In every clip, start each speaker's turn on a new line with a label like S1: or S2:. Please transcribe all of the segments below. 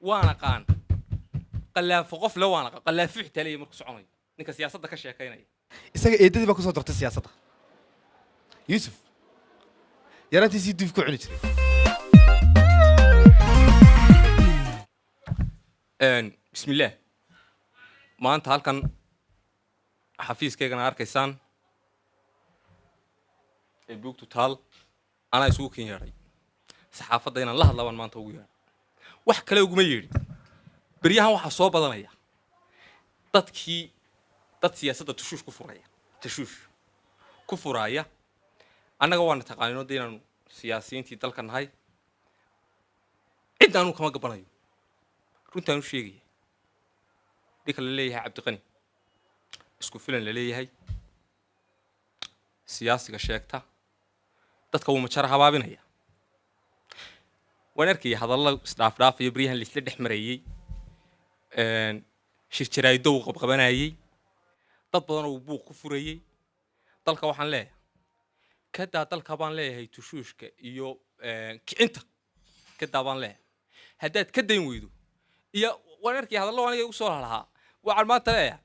S1: Waan aqaan qallaafo qof le, waan aqaan qallaafo xitaa leeyahay markuu soconayo ninka siyaasadda ka sheekaynaya.
S2: Isaga eedadii baa kusoo dartay siyaasadda. Yuusuf yaraantiisii duuf ku cuni jiray.
S1: Bismillaah, maanta halkan xafiiskaygana arkaysaan ee buugtu taal anaa isugu kin yeedhay saxaafadda inaan la hadla baan maanta ugu yeedhay. Wax kale uguma yeedhin. Beryahan waxaa soo badanaya dadkii dad siyaasadda tashuush ku furaya, tashuush ku furaaya. Annaga waana taqaanino de inaanu siyaasiyiintii dalka nahay. Cidda anuu kama gabanayo, runtaan u sheegaya. Ninka la leeyahay Cabdiqani isku filan la leeyahay, siyaasiga sheegta, dadka wuu majara habaabinaya. Waan arkaya hadallo isdhaafdhaafayo beryahan laisla dhex marayey, shirjaraa'ido uu qabqabanayey, dad badan oo uu buuq ku furayey dalka. Waxaan leeyahay kadaa dalka baan leeyahay, tushuushka iyo kicinta kadaa baan leeyahay. Haddaad ka dayn weydo iyo waan arkaya hadallo aniga igu soo lalahaa. Waxaan maanta leeyahay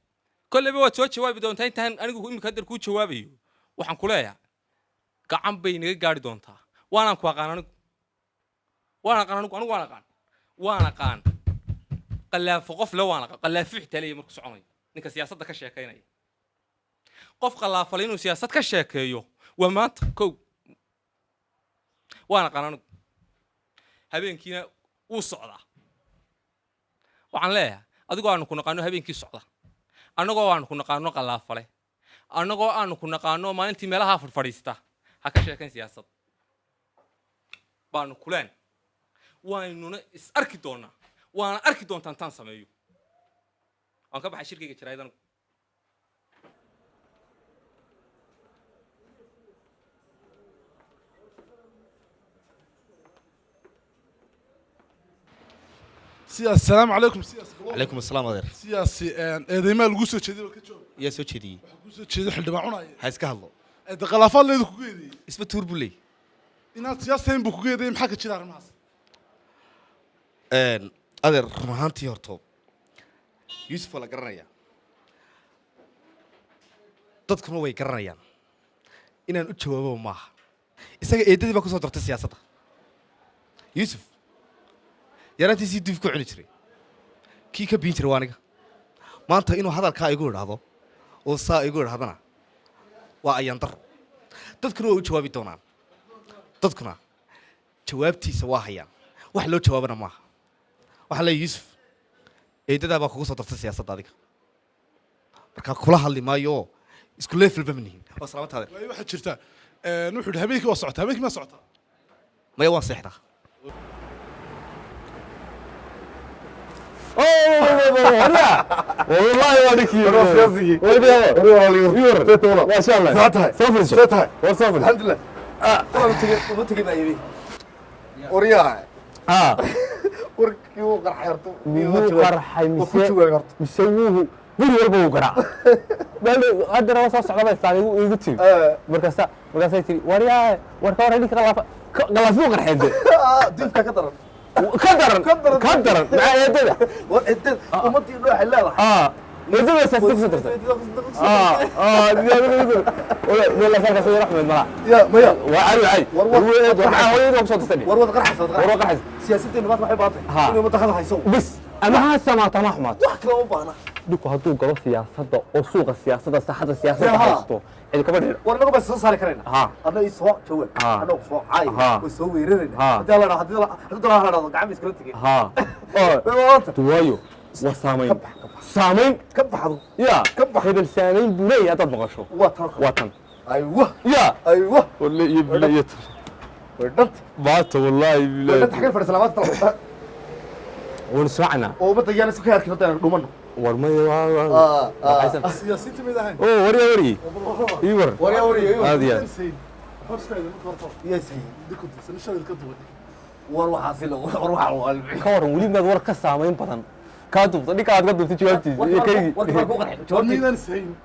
S1: kolleyba waad soo jawaabi doontaa. Intaan anigu imika haddar kuu jawaabayo, waxaan ku leeyahay gacan bay naga gaari doontaa. Waanaan ku aqaan anigu, waan aqaan anigu, anigu waan aqaan, waan aqaan qallaafo qof le, waan aqaan qallaafo xitaa leeyahay markuu soconayo ninka siyaasadda ka sheekaynaya. Qof qallaafalay inuu siyaasad ka sheekeeyo waa maanta kow. Waan aqaan anigu, habeenkiina wuu socdaa. Waxaan leeyahay adigoo aanu ku naqaano habeenkii socda, annagoo aanu ku naqaano qallaafale, annagoo aanu ku naqaano maalintii meelaha fadhfadhiista, ha ka sheekayn siyaasad baanu kuleen. Waynuna is arki doonaa, waana arki doontaa intaan sameeyo. Waan ka baxay shirkayga jaraa'id anigu.
S3: Siyaas, asalaamu calaykum siyaas.
S2: Calaykum asalaam, adeer.
S3: Siyaasi, eedeymaa lagu soo jeeday, ka joog.
S2: Yaa soo jeediyey?
S3: Waxaa kuu soo jeeday xildhibaan cunaya.
S2: Ha iska hadlo.
S3: Eede khilaafaad leedu kugu eedeeyey.
S2: Isba tuur buu leeyay.
S3: Inaad siyaasi hayn buu kugu eedeeyey. Maxaa ka jira arrimahaas?
S2: Adeer, run ahaantii horto Yuusuf waa la garanayaa, dadkuna way garanayaan. Inaan u jawaabo maaha. Isaga eedadii baa kusoo dartay siyaasadda. Yuusuf yaraantiisii duuf ku cuni jiray, kii ka biin jiray waa aniga. Maanta inuu hadalkaa igu idhaahdo oo saa igu idhahdana waa ayaan daro. Dadkuna waa u jawaabi doonaan, dadkuna jawaabtiisa waa hayaan. Wax loo jawaabana maaha. Waxaan leeyahay Yuusuf, eedadaa baa kugu soo dartay siyaasadda adiga, markaa kula hadli maayo oo isku levelba ma nihin. Waa salaamata, adeer.
S3: Waayo, waxaa jirta wuxuu yidhi habeenkii waa socotaa. Habeenkii ma socotaa?
S2: Maya, waan seexdaa.
S4: والله واديك ما شاء الله. سوف
S2: الحمد لله. Waryaha, warkii wuu qarxay horta.
S4: Wuu qarxay mise wuu guri walba wuu garaac. Haddana waa soo socda ba islaan igu tiri. Markaasay tiri, waryaa, war ka warran ninka qalaafa qalaafuu qarxay de.
S2: Duufka ka daran.
S4: Ka daran, ka daran maxaa eedada.
S2: War cidda ummadii waxay leedahay.
S4: Eedada saas ku dartay. Mala.
S2: Ya maya.
S4: Waa cali cali.
S2: War-
S4: maxaa hooyadu ku soo dartay?
S2: War wad qarxaysa.
S4: War waa qarxaysa.
S2: Siyaasaddeenu maanta waxay baatay
S4: Ha.
S2: inay ummadda hadal hayso.
S4: Bis ama ha samaato ama ha xumaato.
S2: Wax kale uma baahna.
S4: Dhulku hadduu galo siyaasadda oo suuqa siyaasadda, saaxadda siyaasadda
S2: Ha.
S4: haysto, cid kama dhir.
S2: War inagu baan soo saari karayna.
S4: Ha.
S2: Adna ii soo jawaab.
S4: Ha.
S2: Annagu soo caay.
S4: Ha.
S2: Way soo weerarayna.
S4: Ha.
S2: Haddii la dhahdo, haddii la dhahdo gacan bay iskala tegeen.
S4: Ha. Oo
S2: maanta
S4: waayo waa saamayn.
S2: Ka bax, ka bax.
S4: Saamayn.
S2: Ka baxdo.
S4: Ya.
S2: Ka bax.
S4: Hebel saamayn buu leeyahay haddaad maqasho.
S2: Waa tan.
S4: Waa tan.
S2: Aywa.
S4: Ya.
S2: Aywa.
S4: Walle iyo bile iyo
S2: way dhanta.
S4: Maanta wallaahi
S2: way
S4: bilahi.
S2: Dhanta xagee fadhiisa maanta?
S4: Waynu soconaa.
S2: Oo ummadda yaana isu ka arkin haddaan dhumano.
S4: War maya, waa
S3: Siyaasiyiinta mid ahayn.
S4: Oo warya waryi ii war.
S2: Warya warya.
S4: Aad iyo aad.
S2: Yes. War waxaasi la war waxaa waa
S4: Ka waran weli maad war ka saamayn badan kaa duubta ninka aad ka duubtay jawaabtiisa iyo kaygii.
S2: Warkii ku qarxay jawaabtii.
S3: Miidaan ishayn.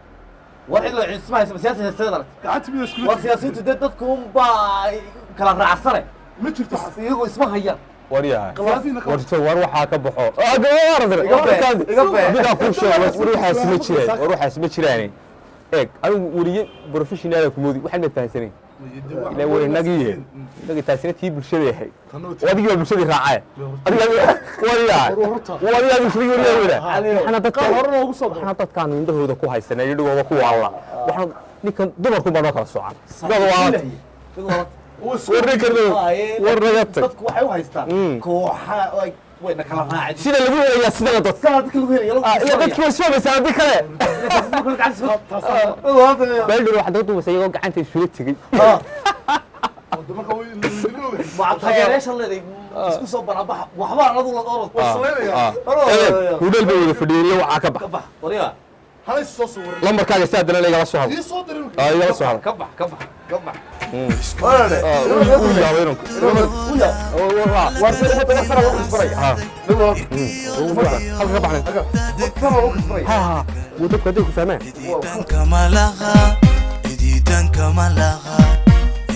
S2: War cid la isma haysa siyaasi haysta aragti.
S3: Gacanta mida iskula
S2: War siyaasiyiintu dee dadku unbaa kala raacsane.
S3: Ma jirto.
S2: Iyagoo isma hayaan.
S4: Waryahay.
S3: Qalaafiina ka
S4: War war waxaa ka baxo.
S2: Iga bee.
S4: Midaa kuu sheego, war waxaas ma jiraan, war waxaas ma jiraan. Eeg, adigu weriye professional ku moodi, waxaan ma fahansanayn. Ilaa war inagii inagii taasina tii bulshada yahay. Adigii baa bulshadii raacay. Adiga waryahay. Waryahay bulshadii waryahay. Waxaana dadka
S3: hore loogu soo daro.
S4: Waxaana dadkaan indhahooda ku haysanay, indhahooda ku waala. Waxaan ninkan dumarku baa noo kala socan. Dad waala. War ninkan war naga tag.
S2: Dadku waxay u haystaan kooxa wayna kala raaceen.
S4: Sida lagu helayaa sida la dad.
S2: Saa dadka lagu helayo.
S4: Ah, ilaa dadku way isfahmaysaa haddii kale. Baldhur waxaad ugu duubaysaa iyagoo gacanta isugu tegey.
S3: Marka way ogahay.
S2: Maca taageerayaasha leedahay isku soo banaanbaxa waxbaa adu la orod.
S3: Salaynayaa.
S4: Hudheel bay wada fadhiyeen iyo waxaa ka bax.
S2: Ka bax waryaa.
S3: Halay soo sawiray.
S4: Lambarkaaga si haddana igala soo hadlo.
S3: Ii soo diray.
S4: Ah, igala soo hadlo.
S2: Ka bax, ka bax, ka bax.
S4: Uu yaabay inanku. Halka ka baxnay. Ha, ha. Wuu dadku hadday ku fahmaan.
S5: Ciidanka ma laha, ciidanka ma laha,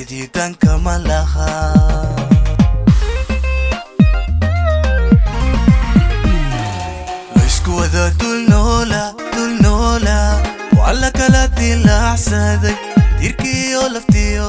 S5: ciidanka ma laha. Laysku wada dul noola, dul noola, waa la kala dilaacsaday, dirkiyo laftiyo.